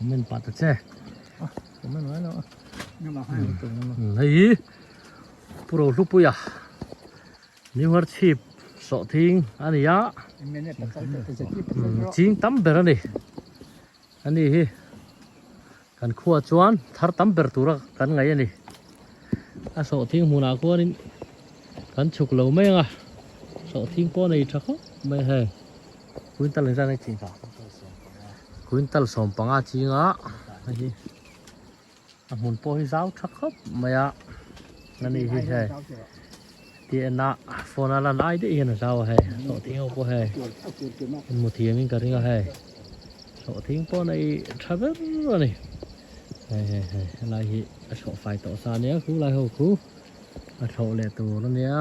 Comment pah ta che. Comment ngai lo a. Hei hi Pu Rohlupuia New Harchhip sawhthing a ni a. Ching tam ber a ni. Ani hi kan khuaah chuan thar tam ber tura kan ngaih a ni. A sawhthing hmunah khuanin kan chhuk lo mai ang a, sawhthing pawh a nei tha khawp mai a hei. Quintal engzat nge ching kha? Quintal 15 ching a, hei hi a hmun pawh hi zau tha khawp mai a, ani hi hei ti en a phone a lan ai daih hian a zau a hei sawhthing ho pawh hei in hmu thiam in ka ring a hei sawhthing pawh nei tha ber a ni hei hei hei helai hi a thlawh fai tawh sa ania khu lai ho khu a thlawh leh tur ania.